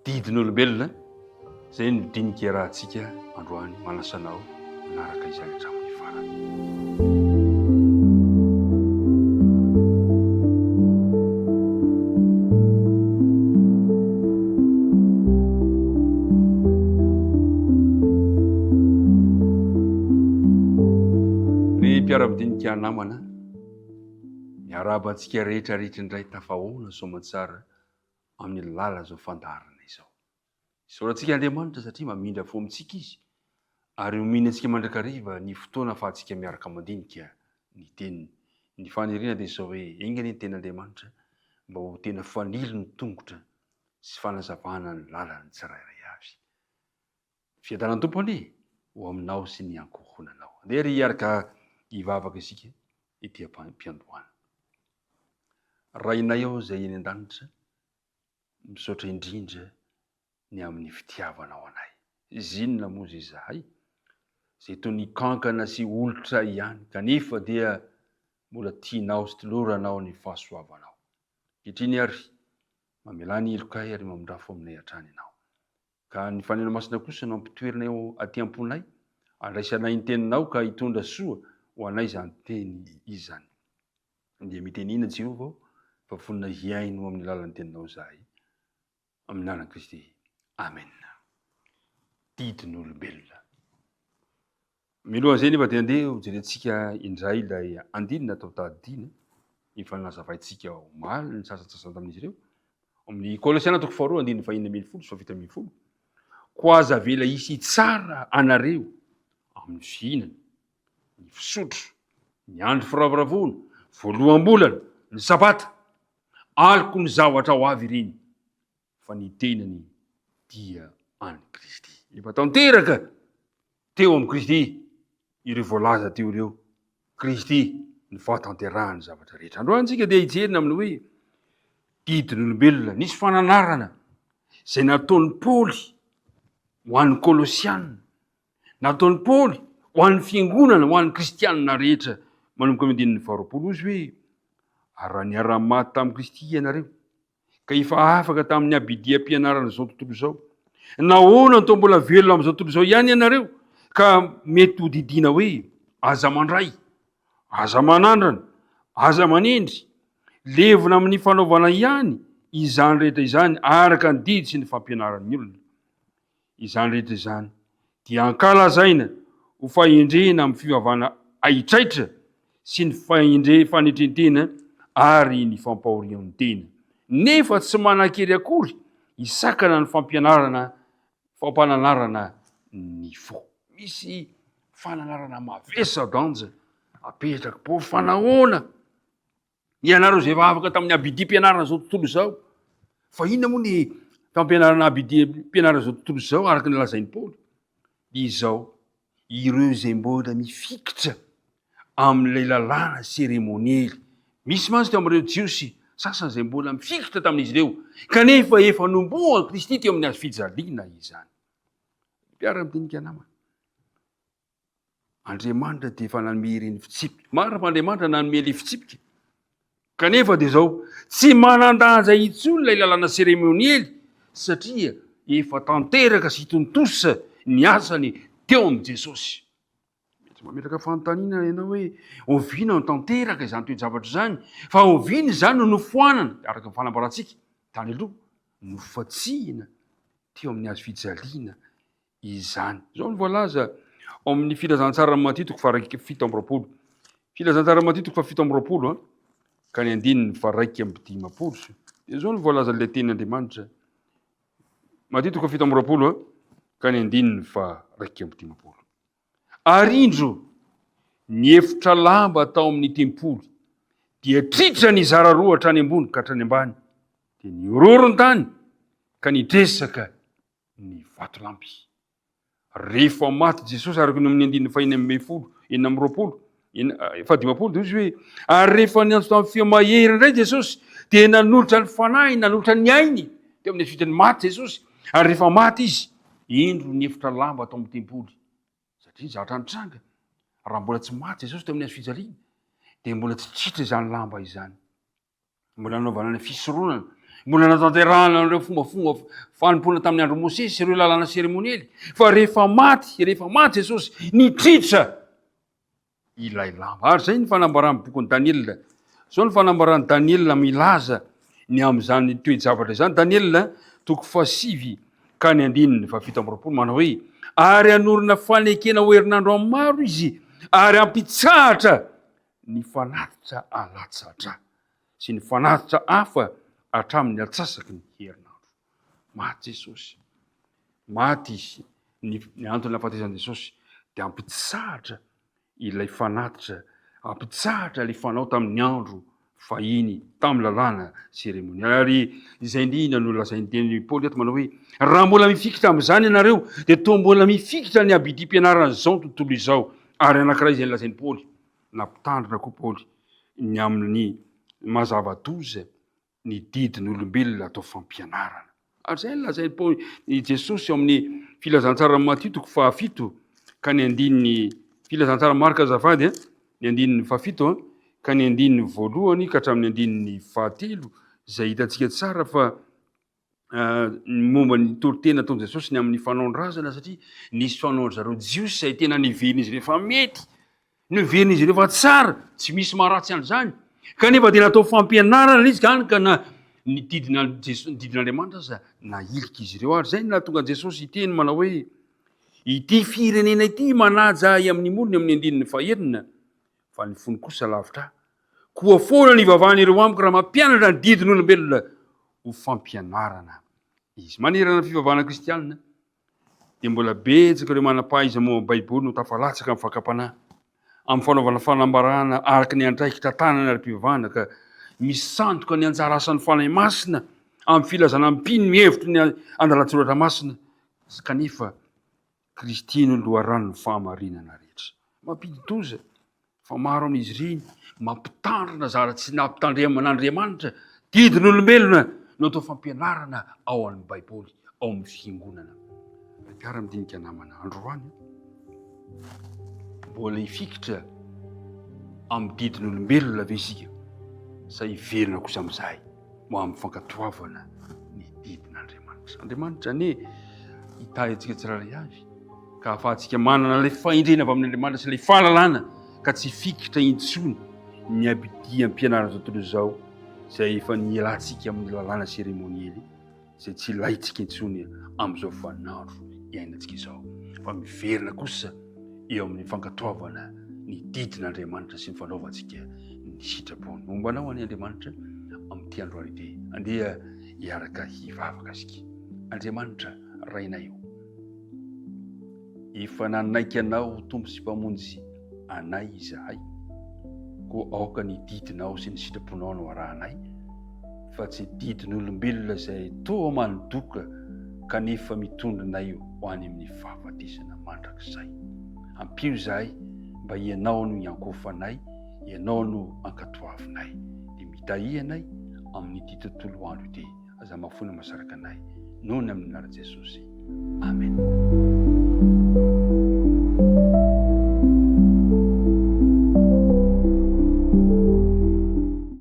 Didin'olombelona, izay no dinika iarahantsika androany, manasa anao hanaraka izany hatramin'ny farany. Ry mpiara-midinika namana, miarahaba antsika rehetra rehetra indray tafahoana soamantsara amin'ny lalan'izao fandaharana izao. Isaorantsika Andriamanitra satria mamindra fo amintsika Izy ary omeny antsika mandrakariva ny fotoana ahafahantsika miaraka mandinika ny Teniny. Ny faniriana dia izao hoe enga anie ny Tenin'Andriamanitra mba ho tena fanilo ny tongotra sy fanazavana ny lalan'ny tsirairay avy. Fiadanan'ny Tompo anie ho aminao sy ny ankohonanao. Andeha ry hiaraka hivavaka isika ety am-piandohana. Rainay ao izay eny an-danitra, misaotra indrindra ny amin'ny fitiavanao anay. Zinona moa izay izahay, izay toy ny kankana sy olitra ihany, kanefa dia mbola tianao sy toloranao ny fahasoavanao. Ankehitriny ary, mamelà ny helokay ary mamindrafo aminay hatrany Ianao. Ka ny Fanilo Masina kosa no ampitoerina eo aty am-ponay, andraisanay ny Teninao ka hitondra soa ho anay izany Teny izany. Dia mitenena Jehovah ô, fa vonona hihaino amin'ny alalan'ny Teninao izahay. Amin'ny anaran'i Kristy. Amena. Didin'olombelona. Mialohan'izay anefa dia andeha ho jerentsika indray ilay andininy natao tadidina efa nazavaintsika omaly ny sasantsasany tamin'izy ireo. Amin'ny Kolosiana toko faharoa andininy fahenina ambin'ny folo sy fahafito ambin'ny folo. Koa aza avela hisy hitsara anareo amin'ny fihinana, ny fisotro, ny andro firavoravoana, voaloham-bolana, ny sabata. Aloky ny zavatra ho avy ireny, fa ny tenany dia an'i Kristy. Efa tanteraka teo amin'i Kristy ireo voalaza teo ireo. Kristy ny fahatanterahan'ny zavatra rehetra. Androany isika dia hijerina amin'ny hoe didin'olombelona. Nisy fananarana izay nataon'i Paoly ho an'ny Kolosiana, nataon'i Paoly ho an'ny fiangonana, ho an'ny kristianina rehetra. Manomboka amin'ny andininy faharoapolo izy hoe, ary raha niara-maty tamin'i Kristy ianareo, ka efa afaka tamin'ny abidiam-pianaran'izao tontolo izao. Nahoana no toa mbola velona amin'izao tontolo izao ihany ianareo ka mety ho didiana hoe aza mandray, aza manandrana, aza manendry? Levona amin'ny fanaovana ihany izany rehetra izany araka ny didy sy ny fampianaran'ny olona. Izany rehetra izany dia ankalazaina ho fahendrena amin'ny fivavahana haitraitra sy ny fahendre fanetren-tena ary ny fampahorian-tena, nefa tsy manan-kery akory hisakana ny fampianarana fampananarana ny fo. Misy fananarana mavesa-danja apetrak'i Paoly fa nahoana Ianareo izay efa afaka tamin'ny abidim-pianarana izao tontolo izao. Fa inona moa ny fampianarana abidim-pianarana izao tontolo izao araka ny lazain'i Paoly? Izao, ireo izay mbola mifikitra amin'ilay lalàna seremoniely. Misy mantsy teo amin'ireo Jiosy sasany izay mbola mifikitra tamin'izy ireo, kanefa efa nombohan'i Kristy teo amin'ny hazo fijaliana izany. Mpiara-midinika namana. Andriamanitra dia efa nanome ireny fitsipika. Marina fa Andriamanitra nanome ilay fitsipika. Kanefa dia izao, tsy manan-danja intsony ilay lalàna seremoniely satria efa tanteraka sy tontosa ny asany teo amin'i Jesosy. Mety mametraka fanontaniana ianao hoe oviana no tanteraka izany toe-javatra izany? Fa oviana izany no nofoanana, araka ny fanambarantsika tany aloha, nofatsihina teo amin'ny hazo fijaliana izany. Izao no voalaza ao amin'ny filazantsaran'i Matio toko faha 27. Filazantsaran'i Matio toko faha 27 an, ka ny andininy faha 51. Dia izao no voalazan'ilay tenin'Andriamanitra. Matio toko faha 27 an, ka ny andininy faha 51. Ary indro, ny efitra lamba tao amin'ny tempoly dia tritra nizara roa hatrany ambony ka hatrany ambany, dia nihorohoro ny tany ka nitresaka ny vatolampy. Rehefa maty Jesosy, araka ny amin'ny andininy fahenina ambin'ny folo, enina amby roapolo, fahadimampolo, dia hoy izy hoe, ary rehefa niantso tamin'ny feo mahery indray Jesosy, dia nanolotra ny fanahiny, nanolotra ny ainy, teo amin'ny fitiny maty Jesosy, ary rehefa maty izy, indro ny efitra lamba tao amin'ny tempoly. Satria ny zavatra nitranga, raha mbola tsy maty Jesosy teo amin'ny hazo fijaliana, dia mbola tsy tritra izany lamba izany. Mbola nanaovana ny fisoronana. Mbola natanterahana an'ireo fombafomba fanompoana tamin'ny andron'i Mosesy sy ireo lalàna seremoniely. Fa rehefa maty, rehefa maty Jesosy, nitritra ilay lamba. Ary izay ny fanambaran'ny bokin'i Daniela. Izao ny fanambaran'i Daniela milaza ny amin'izany toe-javatra izany. Daniela toko fahasivy ka ny andininy fahafito amby 20 manao hoe ary hanorina fanekena ho herinandro amin'ny maro izy ary hampitsahatra ny fanatitra alatsa-dra sy ny fanatitra hafa hatramin'ny antsasaky ny herinandro. Maty Jesosy. Maty izy. Ny, ny antony nahafatesan'i Jesosy dia hampitsahatra ilay fanatitra, hampitsahatra ilay fanao tamin'ny andro fahiny tamin'ny lalàna seremonialy. Ary izay indrindra no lazain'ny tenin'i Paoly eto manao hoe raha mbola mifikitra amin'izany ianareo dia toa mbola mifikitra ny abidim-pianaran'izao tontolo izao. Ary anankiray izay nolazain'i Paoly, nampitandrina koa Paoly ny amin'ny maha zava-doza ny didin'olombelona atao fampianarana. Ary izay no lazain'i Paoly, i Jesosy ao amin'ny filazantsaran'i Matio toko fahafito ka ny andininy filazantsaran'i Marka azafady a, ny andininy fahafito a, ka ny andininy voalohany ka hatramin'ny andininy fahatelo izay hitantsika tsara fa ny momba ny toriteny nataon'i Jesosy ny amin'ny fanaon-drazana satria nisy fanaon-dry zareo Jiosy izay tena neverin'izy ireo fa mety, neverin'izy ireo fa tsara, tsy misy maharatsy an'izany. Kanefa dia natao fampianarana ilay izy ka hany ka na ny didina Jesosy, ny didin'Andriamanitra aza nahilika izy ireo. Ary izay no nahatonga an'i Jesosy hiteny manao hoe ity firenena ity manaja ahy amin'ny molony amin'ny andininy fahenina fa ny fony kosa lavitra ahy. Koa foana ny ivavahan'ireo amiko raha mampianatra ny didin'olombelona ho fampianarana izy. Manerana ny fivavahana kristianina dia mbola betsaka ireo manam-pahaiza momba ny Baiboly no tafalatsaka amin'ny fakam-panahy, amin'ny fanaovana fanambarana araka ny andraikitra tanana ara-pivavahana ka misandoka ny anjara asan'ny Fanahy Masina amin'ny filazana amin'ny mpino ny hevitry ny andalan-tsoratra masina kanefa Kristy no loharanon'ny fahamarinana rehetra. Mampidi-doza fa maro amin'izy ireny mampitandrina zara tsy nampitandreman'Andriamanitra, didin'olombelona no atao fampianarana ao amin'ny Baiboly, ao amin'ny fiangonana. Ry mpiara-midinika namana, androany mbola hifikitra amin'ny didin'olombelona ve isika sa hiverina kosa amin'izay? ho amin'ny fankatoavana ny didin'Andriamanitra. Andriamanitra anie hitahy antsika tsirairay avy ka ahafahantsika manana ilay fahendrena avy amin'Andriamanitra sy ilay fahalalana ka tsy hifikitra intsony ny abidiam-pianaran'izao tontolo izao izay efa nialantsika amin'ny lalàna seremoniely izay tsy ilaintsika intsony amin'izao vaninandro iainantsika izao fa miverina kosa eo amin'ny fankatoavana ny didin'Andriamanitra sy ny fanaovantsika ny sitrapony. Momba anao anie Andriamanitra amin'ity androany ity. Andeha hiaraka hivavaka isika. Andriamanitra Rainay o, efa nanaiky Anao ho Tompo sy Mpamonjy anay izahay, koa aoka ny didinao sy ny sitraponao no arahanay, fa tsy didin'olombelona izay toa manodoka kanefa mitondra anay ho any amin'ny fahafatesana mandrakizay. Ampio izahay mba Ianao no hiankohofanay, Ianao no ankatoavinay. Dia mitahia anay amin'ity tontolo andro ity. Aza mahafoana masaraka anay. Noho ny amin'ny anaran'i Jesosy. Amen.